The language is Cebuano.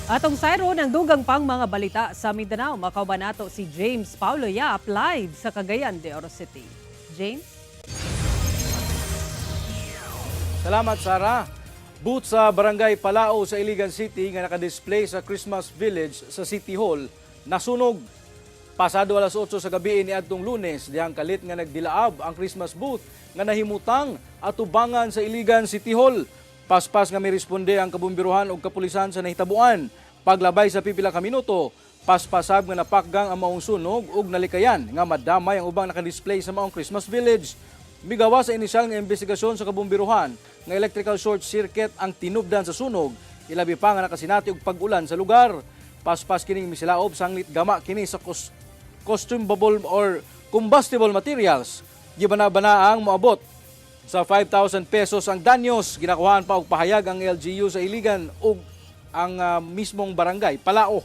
Atong sayro ng dugang pang mga balita sa Mindanao. Makauban nato si James Paulo Yap live sa Cagayan de Oro City. James? Salamat, Sara. Booth sa Barangay Palao sa Iligan City nga nakadisplay sa Christmas Village sa City Hall nasunog. Pasado alas 8 sa gabi ni adtong Lunes, dihang kalit nga nagdilaab ang Christmas booth nga nahimutang atubangan sa Iligan City Hall. Paspas nga miresponde ang kabumbiruhan ug kapulisan sa nahitabuan. Paglabay sa pipila ka minuto, paspasab nga napakgang ang maong sunog ug nalikayan nga madamay ang ubang nakadisplay sa maong Christmas Village. Migawa sa inisyal nga investigasyon sa kabumbiruhan nga electrical short circuit ang tinubdan sa sunog, ilabi pa nga nakasinati og pag-ulan sa lugar. Paspas kining misilaob sanglit gama kini sa combustible or combustible materials. Gibana-bana ang moabot sa 5,000 pesos ang danyos. Ginakuhaan pa og pahayag ang LGU sa Iligan ug ang mismong Barangay Palao.